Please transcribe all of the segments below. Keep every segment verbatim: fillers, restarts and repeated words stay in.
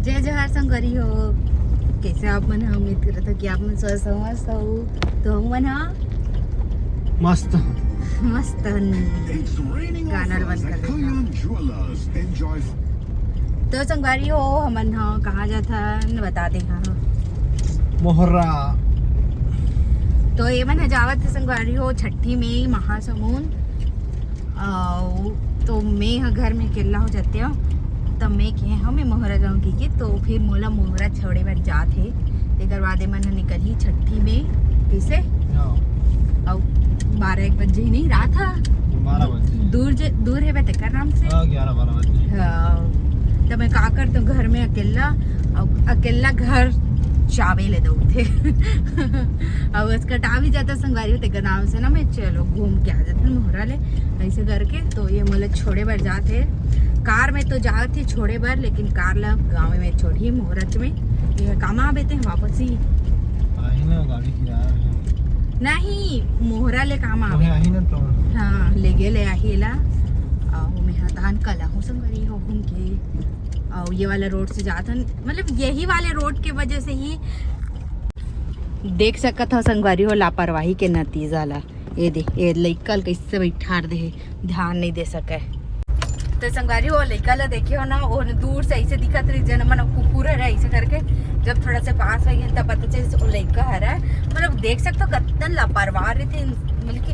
जय जोहार संगवारी हो, कैसे आप मन ह? उम्मीद करत हो कि आप मन स्वस्थ हो, मस्त हो। तो हम मन ह मस्त। मस्त हन। गाना ल बंद कर देना। तो संगवारी हो, हमन ह कहाँ जाथन बता दे। हाँ, मोहरा। तो ये मन ह जावत हे संगवारी हो छठी में महासमुंद। अउ तो मैं ह घर में अकेला हो जाते हो, तब मैं कहे हूँ मैं मोहरा जाऊँ कहिके, तो फिर मोला मोहरा छोड़े बर जात हे। तेकर बाद एमन ह निकलही छठी में। कैसे? हाँ। अउ बारह एक बजे ही नहीं रात ह। बारह बजे। दूर जे, दूर हे बे तेकर नाम से। हाँ, ग्यारह बारह बजे। हाँ। तो मैं का करते हूँ घर में अकेला, अउ अकेला घर चाबी ले दो थे। अब उसका टाइम भी जाता संगवारी हो, तेकर नाम से ना मैं चलो घूम के आ जाते मोहरा ले, ऐसे करके। तो ये मोला छोड़े बर जात हे, कार में तो जात हे छोड़े बर, लेकिन कार ला गाँव में छोड़ही मोहरच में। ये काम आबे ते वापस ही आही ना, गाड़ी किराया है। नहीं, मोहरा ले काम आबे। आही ना तो। हाँ, ले गे ले आही ला। अउ मैं हा तहान कला हूँ संगवारी हो घूम के। अउ ये वाला रोड से जात हन, मतलब यही वाले रोड के वजह से ही देख सकत हो संगवारी हो लापरवाही के नतीजा ला। ये दे, ये लइका ल कइसे बइठार दे हे, ध्यान नहीं दे सके। तो संगवारी हो लइका ला देखे हो ना, वो दूर से ऐसे दिखत रही, जन मन कुकुर हरे ऐसे करके, जब थोड़ा से पास हो गए तब पता चले वो लइका हरे। मतलब देख सकते हो कतन लापरवाह रहिथे, मतलब कि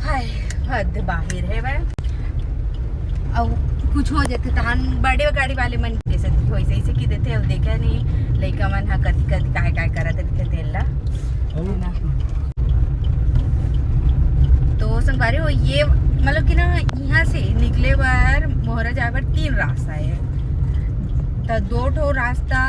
हाय, हद बाहिर हे वह। अउ कुछ हो जाथे तहान बड़े गाड़ी वाले मन के साथ होइस ऐसे कि देथे, अउ देखे नहीं लइका मन ह कति कति काय काय करत रहिथे तेल ला। है ना? तो संगवारी हो ये मतलब कि ना यहाँ से निकले बर मोहरा जाए बर तीन रास्ता है। तो दो ठो रास्ता,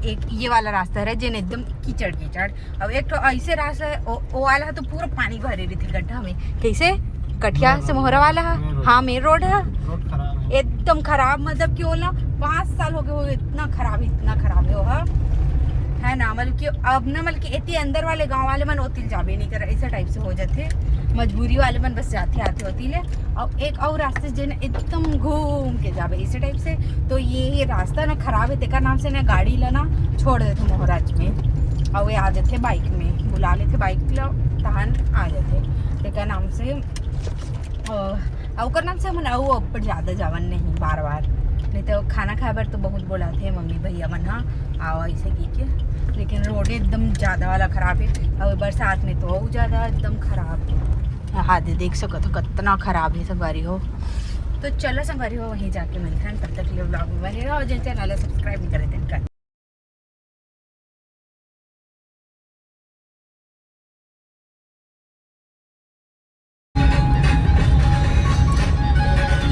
एक ये वाला रास्ता है जेन एकदम कीचड़ कीचड़, अब एक ठो ऐसे रास्ता है, ओ, ओ वाला तो पूरा पानी भरे रहिथे गड्ढा में। कैसे? कठिया से मोहरा वाला है। हाँ, मेन रोड है। रोड खराब है। एकदम खराब, मतलब कि ओला पाँच साल हो गए हो, इतना खराब, इतना खराब है वो, हाँ। है ना, मतलब कि अब ना, मतलब कि इतने अंदर वाले गांव वाले मन ओतिल जाबे नहीं कर, ऐसा टाइप से हो जाते। मजबूरी वाले मन बस जाते आते होती ले। और एक और रास्ते जेन एकदम घूम के जाबे इसी टाइप से। तो ये रास्ता ना खराब है, तेकर नाम से ना गाड़ी ला ना छोड़ देथे मोहराज में, और वे आ जाते बाइक में, बुला लेते बाइक ला, तहन आ जाते। तेकर नाम से अ, आ ओकर नाम से हमन अउ ऊपर ज्यादा जावन नहीं बार बार, नहीं तो खाना खाए बर तो बहुत बोलाथे मम्मी भैया मन हा, आओ ऐसे की के। लेकिन रोड एकदम ज्यादा वाला खराब है, और बरसात में तो और ज्यादा एकदम खराब है। हाँ दे, देख सकत हो कितना खराब है संगवारी हो। तो चलो संगवारी हो, वहीं जाके मिलते हैं, तब तक के लिए ब्लॉग में बने रहो, और जिन चैनल सब्सक्राइब नहीं करे, तेन कर।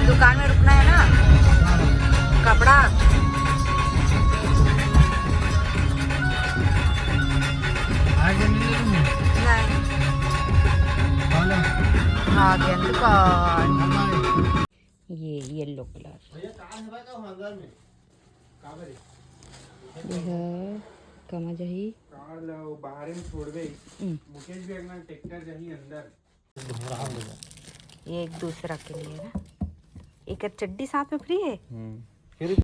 दुकान में रुकना है ना, कपड़ा। आगे मिले तुम? नहीं। कौन है? आ गया दुकान। ये येलो कलर। भैया, कार है भाई का अंदर में? का बरे? ये है, कमा जाही। कार ला वो बाहर में छोड़बे। हम्म। मुकेश भी अगला ट्रैक्टर जाही अंदर। ये एक दूसरा के लिए ना। एक चड्डी साथ में फ्री है। हम्म। फिर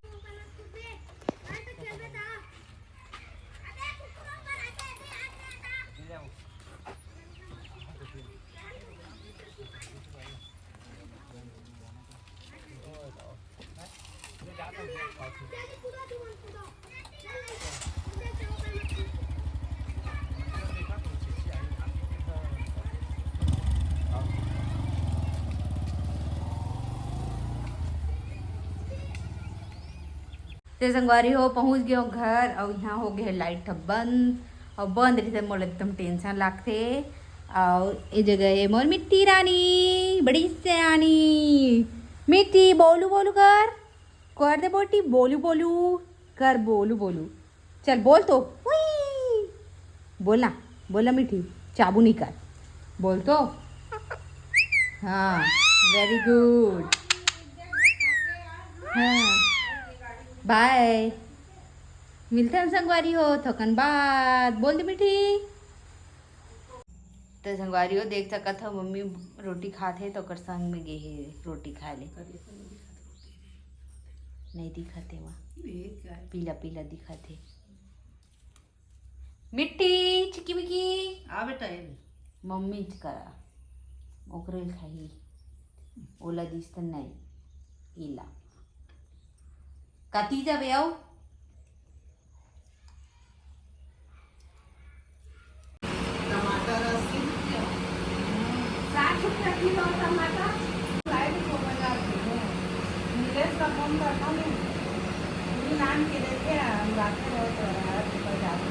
ते संगवारी हो, पहुंच गए हो घर, और यहाँ हो गए लाइट बंद, और बंद रहते मोला एकदम टेंशन लागथे। और ये जगह है मोर मिट्टी रानी, बड़ी सयानी। मिट्टी, बोलू बोलू कर, कर दे बोटी, बोलू बोलू कर, बोलू बोलू। चल बोल तो, उई। बोलना, बोलना मिट्टी, चाबू निकाल, बोल तो। हाँ, very good। हाँ, बाय। मिलते हैं संगवारी हो, थोकन बाद बोल दे मिट्टी। तो संगवारी हो, देख सकत हो, मम्मी रोटी खात हे, तो ओकर संग में गे हे रोटी खाए ले। नहीं दिखत हे वहाँ। पीला पीला दिखत हे। मिट्टी चिकी मिकी। आ बेटा, ये ले। मम्मी च करा। ओकरे ल खाही। ओला दिस त नहीं। इला। कती जाबे आओ? टमाटर अस्सी रुपया। साठ रुपया किलो टमाटर। लाइट को बजा दे। नीलेश का फोन करता नहीं। ये नाम के देखे, हम रात में बहुत हो रहा है, तो बजा दे।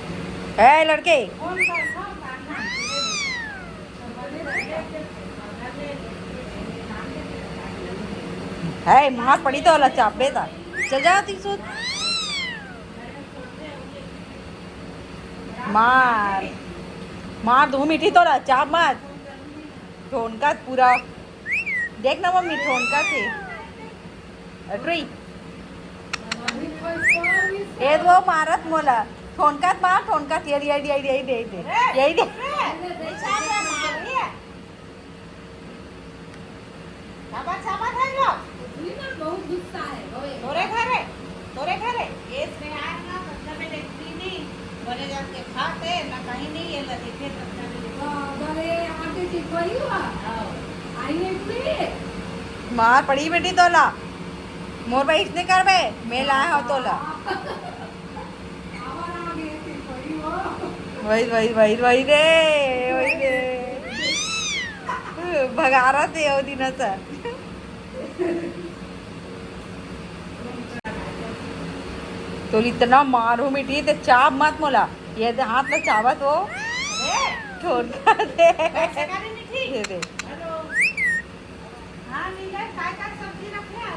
ए लड़के। फोन कर, हाँ, नाम के दे दे। है, मार पड़ी तो वाला चापे था। चल जा, तीन सौ। मार, मार दो मिट्टी तोला, चाप मार। ठोनका पूरा। देख ना मम्मी, ठोनका थे। अटरी। ए वो मारत मोला। ठोनका मार, ठोनका। ये, ये, ये, ये दे, दे। यही दे। शाबाश, शाबाश है लो। उतनी ना बहुत गुस्सा है, ओए। तोरे घरे, तोरे घरे। ये स्नेहा है ना, बच्चा में देखती नहीं। बोले जाके खाते, ना कहीं नहीं, ये ला देखे, बच्चा में देखो। बाबा रे, आके ठीक वही हुआ। हाँ। आई है इतनी। मार पड़ी बेटी तोला। मोर भाई इसने करबे, मैं लाया हूँ तोला। वही, वही, वही, वही रे, वही रे। भगारा थे वो दिन सर। तो इतना मारो मिट्टी, ते चाप मत मोला। ये दे हाथ में चावत हो। छोड़ कर दे। ये दे। हाँ, नीलम, काय काय सब्जी रखे है?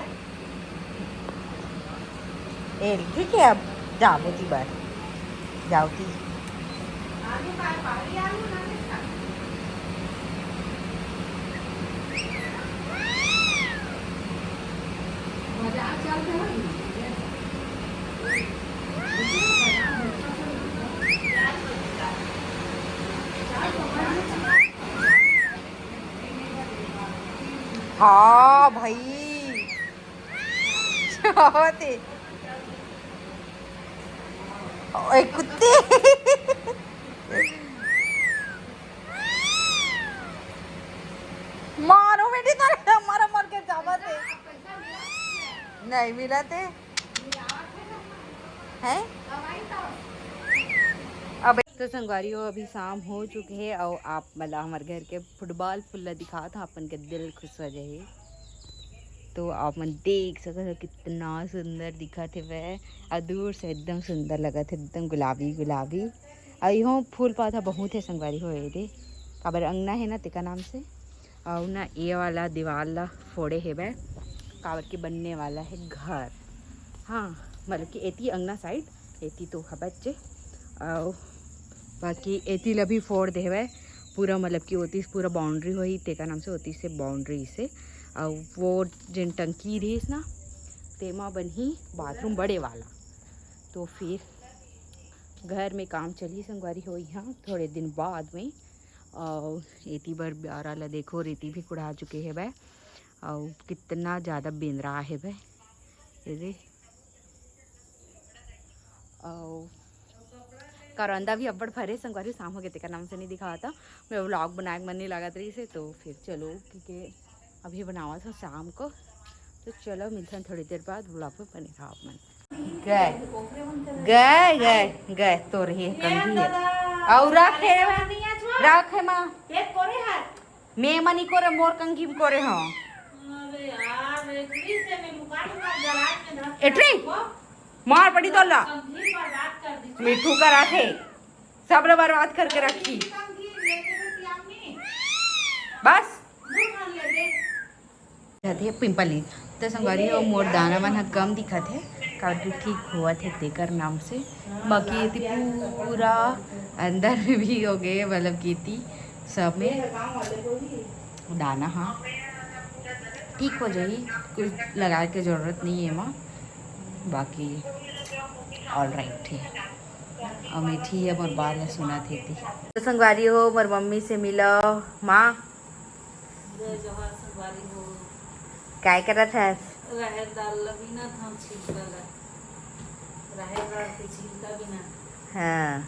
ए, ठीक है, अब जाओ ती बार, जाओ ती। आलू का, पहाड़ी आलू ना, किसका? बाजार चलते हैं। हाँ भाई, चावत हे। ओए कुत्ते। मारो बेटी, तारे मारो, मार के चावत हे। नहीं मिला थे। हैं? अब तो संगवारी हो, अभी शाम हो चुके हे और आप मतलब हमारे घर के फुटबॉल फुल्ला दिखात हव, अपन के दिल खुश हो जाही। तो आप मन देख सकत हो, कितना सुंदर दिखत हे वह, और दूर से एकदम सुंदर लगत हे, एकदम गुलाबी गुलाबी। और इहो फूल पौधा बहुत हे संगवारी हो, ये दे काबर अंगना हे ना, तेका नाम से। और ना ये वाला दीवार ला फोड़े हेबे, काबर के बनने वाला है घर। हाँ, मतलब कि एती अंगना side, एती तो हबच्चे। और बाकी एती ला भी फोड़ देवे पूरा, मतलब कि ओती से पूरा boundary होही, तेका नाम से ओती से boundary से। और वो जेन टंकी रहीस ना, तेमा बनही bathroom बड़े वाला। तो फिर घर में काम चलही संगवारी हो यहाँ थोड़े दिन बाद में। और एती बर ब्यारा ला देखो, रेती भी कुढ़ा चुके हेबे। और कितना ज्यादा बेंदरा हेबे, ये दे। और करौंदा भी अब्बड़ फरे संगवारी, शाम हो गे तेकर नाम से नहीं दिखावत हव। मैं vlog बनाए के मन नहीं लागत रहीस हे, तो फिर चलो, क्योंकि अभी बनावत हव शाम को, तो चलो मिलथन थोड़ी देर बाद vlog में, बने रहो आप मन। गए, गए, गए, गए तोर हे कंघी हे। और रखे, रखे माँ। मैं मनी कोरे, मोर कंघी में कोरे हो। अरे यार, एटरी से मैं मुका मुका garage में धर के एटरी? रखो। मार पड़ी तोला। कंघी बर्बाद कर दी। मिठू करा थे। सब ला बर्बाद करके रखी। कंघी लेके गई थी आपने। बस। दूर कर ले दे। जाथे पिंपल नहीं। तो संगवारी हो, मोर दाना मन ह कम दिखत हे, काबर कि ठीक होवत हे तेकर नाम से। बाकी एती पूरा अंदर में भी हो गए, मतलब कि एती सब में दाना ह ठीक हो जाही, कुछ लगाए के जरूरत नहीं है एमा, बाकी all right है। अउ मीठी है, मोर बात ल सुनत हे ती। तो संगवारी हो, मोर मम्मी से मिलो माँ। जय जोहार संगवारी हो। काय करत हस? राहेर दाल ला बीनत हंव, छिलका ला। राहेर दाल के छिलका बीना। हाँ।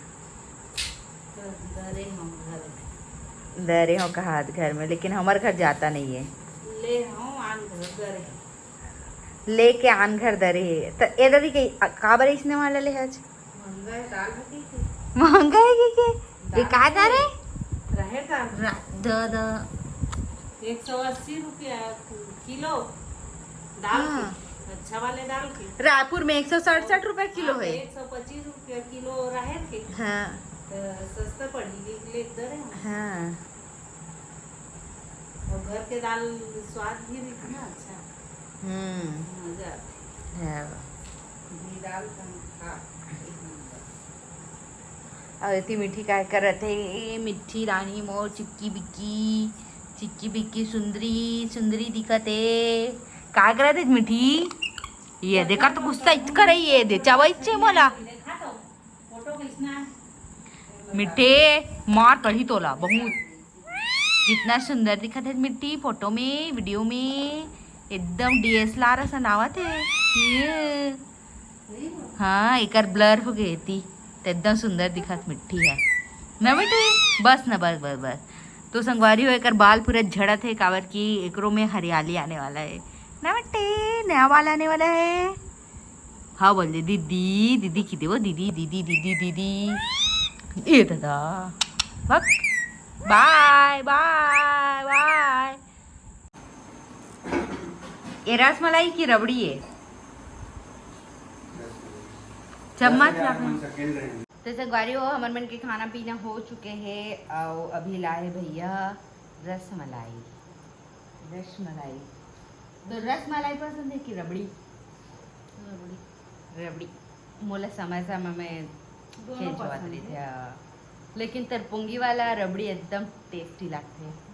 तो दरे हंव घर में। दरे हो कहात घर में, लेकिन हमर घर जाता नहीं है। ले हंव आन घर दरे हंव। लेके आन घर दरे है। तो ए दादी के काबर इसने वाला ले आज? महंगा है दाल है के? महंगा है के, के? ये का दाल है? राहेर दाल। रा- द द एक सौ अस्सी रुपया किलो दाल हाँ। के, अच्छा वाले दाल के। रायपुर में एक सौ सड़सठ रुपए किलो है। एक सौ पच्चीस रुपया किलो राहेर के। हाँ। तो सस्ता पड़ी, ले दरे हंव। हाँ। और घर के दाल स्वाद भी रहिथे ना, अच्छा हम्म। मजा आथे। हाँ। घी दाल खा, एक नंबर। अउ एती मिट्ठी काय करत हे? ए मिट्ठी रानी मोर चिक्की बिक्की, चिक्की बिक्की सुंदरी सुंदरी दिखत हे। का करत हे मिट्ठी? ये देखा तो गुस्सा इत करे, ये दे चावई छे मोला। देखा तो फोटो खींचना है। मिट्ठे मार कढ़ी तोला बहुत। कितना सुंदर दिखत हे मिट्ठी फोटो में, वीडियो में एकदम डीएसएलआर असन आवत हे। ये हाँ, एकर ब्लर हो गए थी तो एकदम सुंदर दिखत मिट्ठी है ना मिट्ठी। बस ना, बस बस बस। तो संगवारी हो, एकर बाल पूरा झड़त हे, काबर कि एकरो में हरियाली आने वाला है ना मिट्ठी, नया बाल आने वाला है। हाँ बोल दे दीदी, दीदी की देवो दीदी, दीदी दीदी दीदी। ए दादा, बक, बाय बाय बाय। ये रसमलाई की रबड़ी है? चम्मच या फिर तो संगवारी हो, हमर मन के खाना पीना हो चुके हे। अउ अभी लाए भैया रसमलाई, रसमलाई। तो रसमलाई पसंद है कि रबड़ी? रबड़ी। मोला समय समय में चेंज होत रहिथे। हाँ। लेकिन तरपुंगी वाला रबड़ी एकदम टेस्टी लागथे।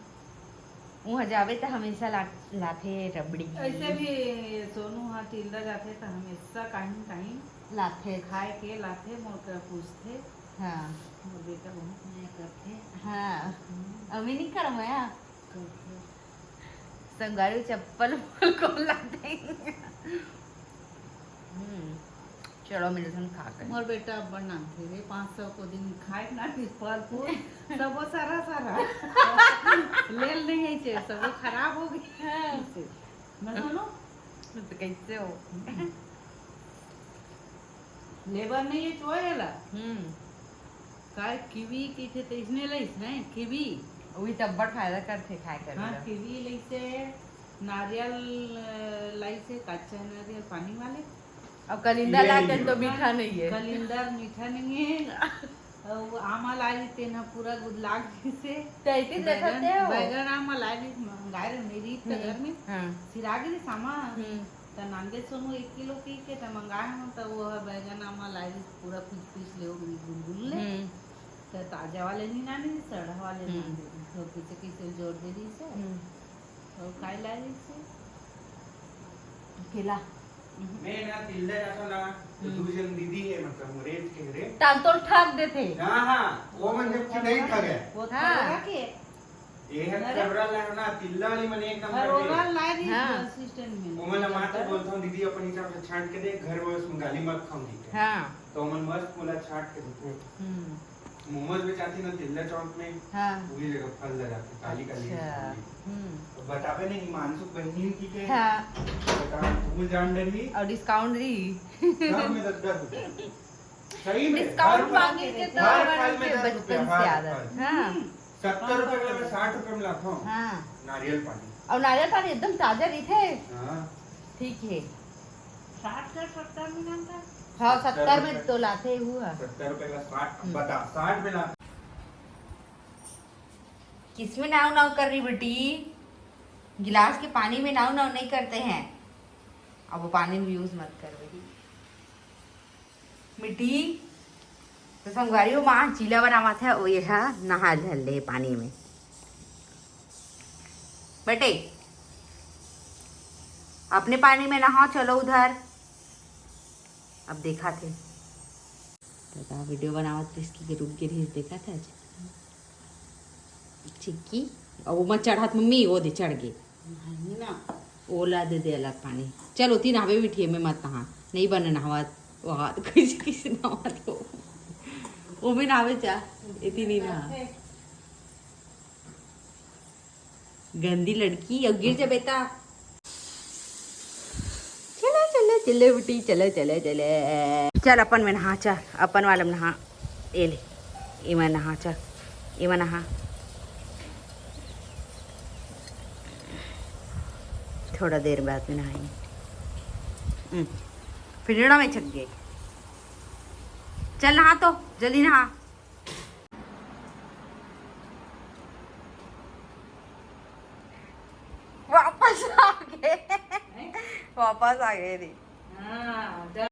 उहाँ जाबे त हमेशा ला, लाथे रबड़ी। ऐसे भी सोनू हा टिल्ला जाथे त हमेशा काहीं न काहीं लाथे, खाए के लाथे, मोर कर पूछथे। हाँ। मोर बेटा बहुत मया करथे। हाँ। हम्म। अभी नहीं कर मया। करथे। संगवारी चप्पल उप्पल कौन लाथे? हम्म। चलो मिलथन खा के। मोर बेटा अब्बड़ नानथे रे, पाँच सौ को दिन खाए ना, फल फूल सबो सारा सारा लेल नहीं है चे, सबो खराब हो गए। हाँ। मैं बोलो तो कैसे हो? लेबर नहीं है चोए ला। हम्म। काय कीवी की थे तेजने लइस है कीवी। वही तब्बड़ फायदा करथे खाए कर हाँ। कीवी लइसे, नारियल लइसे, कच्चा नारियल पानी वाले। अब कलिंदा लाके तो मीठा नहीं है। कलिंदर मीठा नहीं है। अउ आमा लाई तेन ह पूरा गुदलाग जइसे। तैती देखत हे हो। बैगन आमा लाई मंगाए रहे मेरी घर में। हाँ। सिराग रे सामा। हम्म। त नांदे सोनू एक किलो की के त मंगाए हम, त वो ह बैगन आमा लाई पूरा पीस पीस ले गुलगुल ले। हम्म। त ताजा वाले नहीं नानी, सड़ा वाले हम्म। नांदे। तो पीछे किसे जोर दे दी से। हम्म। और काय लाए से? केला। मैं ना तिल्ला जाता ना, तो हम्म। दू जन दीदी है, मतलब मोर एज के रे। तान तोर ठाक देथे। हाँ हाँ, वो मन जब की नहीं खा गए। वो हाँ। खा के ये है अरे। खरोरा ला ना, तिल्ला वाली मन एक नंबर है। खरोरा ला रही हाँ। असिस्टेंट में। वो मन माता बोलता हूँ दीदी अपन हिसाब से छांट के दे, घर में उसमें गाली मत खाऊंगी। हाँ। तो मन मस्त मोला छांट के देते। हम्म। मोमोज बेचाती ना तिल्ला चौक में, हाँ। वही जगह फल लगाते, काली काली अच्छा। सब्जी। हम्म। तो बताबे नहीं, मानसुख बहनी की के हाँ। बता, भूल जान डरी। और डिस्काउंट दी। सब में दस दस रुपया। सही में, डिस्काउंट हर फल, मांगे के तो हर हमारे फल में के दस बचपन रुपया, से हर आदत। फल। हाँ। सत्तर रुपए वाला मैं साठ रुपए में लाता हूँ। हाँ। नारियल पानी। और नारियल पानी एकदम ताजा रही थे। हाँ। ठीक है। साठ का सत्तर में जानता? हाँ, सत्तर सत्तर में रुपए। तो लाते हुआ। सत्तर रुपए का साठ, हम्म। बता, साठ में ला। किसमें नाव नाव कर रही बेटी? गिलास के पानी में नाव नाव नहीं करते हैं। अब वो पानी में यूज मत कर बेटी। मिट्टी तो संगवारी हो, माँ चीला बनावत है, वो ये है नहा धर ले पानी में। बेटे, अपने पानी में नहाओ, चलो उधर। अब देखा थे। दादा वीडियो बनावत रिस की रुक गे रिस, देखा था आज। चिक्की, अब वो मत चढ़ात मम्मी, वो दे चढ़ गए। नहीं ना। ओला दे दे अलग पानी। चल, ओती नहावे बिठिए में मत नहा। नहीं बने नहावा। वहाँ तो कैसे, कैसे नहावा तो। वो में नहावे चा। इतनी नहीं नहा। गंदी लड़की, अब गिर जा बेटा। चले, चले, चले बेटी, चले, चले, चले। चल, अपन में नहा, चल, अपन वाला में नहा। ए ले, इमा नहा, चल, इमा नहा। थोड़ा देर बाद में नहाएंगे। हम्म, फिर रेड़ा में छक गए। चल, नहा तो, जल्दी नहा। वापस आ गए, वापस आ गए रे। हाँ,